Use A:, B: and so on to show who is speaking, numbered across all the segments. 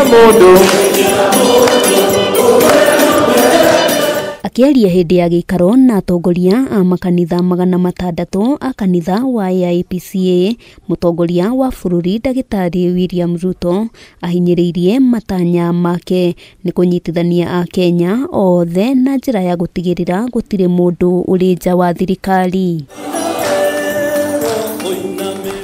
A: Mũndũ.
B: Akĩaria hĩndĩ ya gĩikaro na atongoria a makanitha 600 a kanitha wa AIPCA, mũtongoria wa bũrũri Ndagĩtarĩ William Ruto ahinyĩrĩirie matanya make nĩ kũnyitithania Akenya othe na njĩra ya gũtigĩrĩra gũtirĩ mũndũ ũrĩ nja wa thirikari.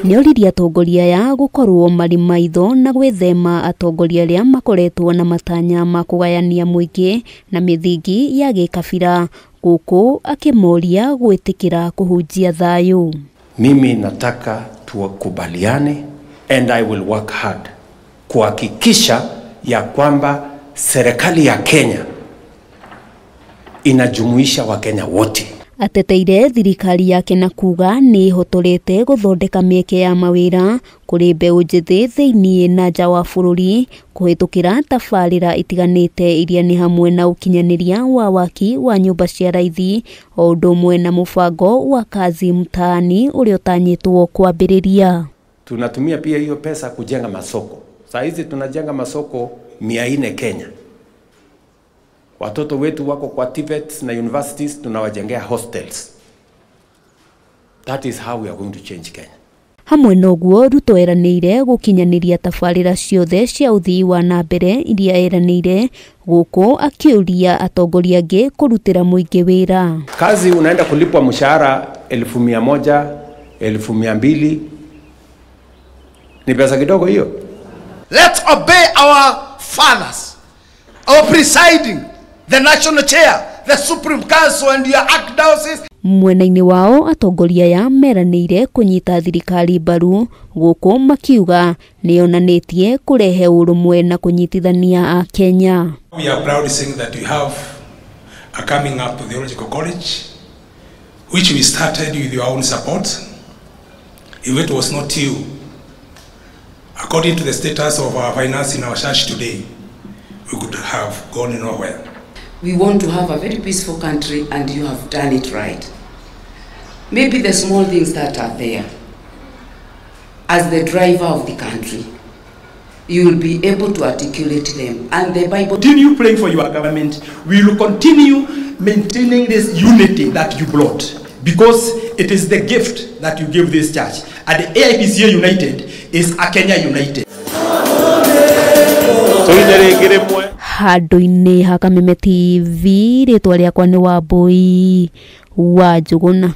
B: Nĩoririe atongoria aya gũkorwo marĩ maitho na gwĩthema atongoria arĩa makoretwo na matanya ma kũgayania mũingĩ na mĩthingi ya gĩkabira, gũkũ akĩmoria gwĩtĩkĩra kũhunjia thayũ.
A: Mimi nataka tukubaliane and I will work hard kuhakikisha ya kwamba serikali ya Kenya inajumuisha Wakenya wote.
B: Ateteire thirikari yake na kuga nĩ ĩhotorete gũthondeka mĩeke ya mawĩra kũrĩ mbeũ njĩthĩ thĩiniĩ na nja wa bũrũri kũhĩtũkĩra tabarĩra itiganĩte iria nĩ hamwe na ũkinyanĩria wa waki wa nyũmba cia raithi o ũndũ ũmwe na mũbango wa Kazi Mtaani ũrĩa ũtanyĩtwo kwambĩrĩria.
A: Tunatumia pia hiyo pesa kujenga masoko. Saa hizi tunajenga masoko 400 Kenya. Watoto wetu wako kwa TVETs na universities, tunawajengea hostels. That is how we are going to change Kenya.
B: Hamwe noguo Ruto eranĩire gũkinyanĩria tabarĩra ciothe cia ũthii wa na mbere iria eranĩire, gũkũ akĩũria atongoria angĩ kũrutĩra mũingĩ wĩra.
A: Kazi unaenda kulipwa mshahara 100,000, 200,000. Ni pesa kidogo hiyo.
C: Let's obey our fathers, our presiding, the national chair, the Supreme Council and your archdiocese.
B: Mwena-inĩ wao atongoria aya meranĩire kũnyita thirikari mbaru, gũkũ makiuga nĩyonanĩtie kũrehe ũrũmwe na kũnyitithania Akenya.
D: We are proud saying that we have a coming up theological college which we started with your own support. If it was not you, according to the status of our finance in our church today, we could have gone nowhere.
E: We want to have a very peaceful country, and you have done it right. Maybe the small things that are there, as the driver of the country, you will be able to articulate them. And the Bible...
F: Continue praying for your government. We will continue maintaining this unity that you brought, because it is the gift that you give this church. And the AIPCA United is a Kenya United.
B: Handũ-inĩ ha Kameme TV, rĩtwa rĩakwa nĩ Wambui wa Njũgũna.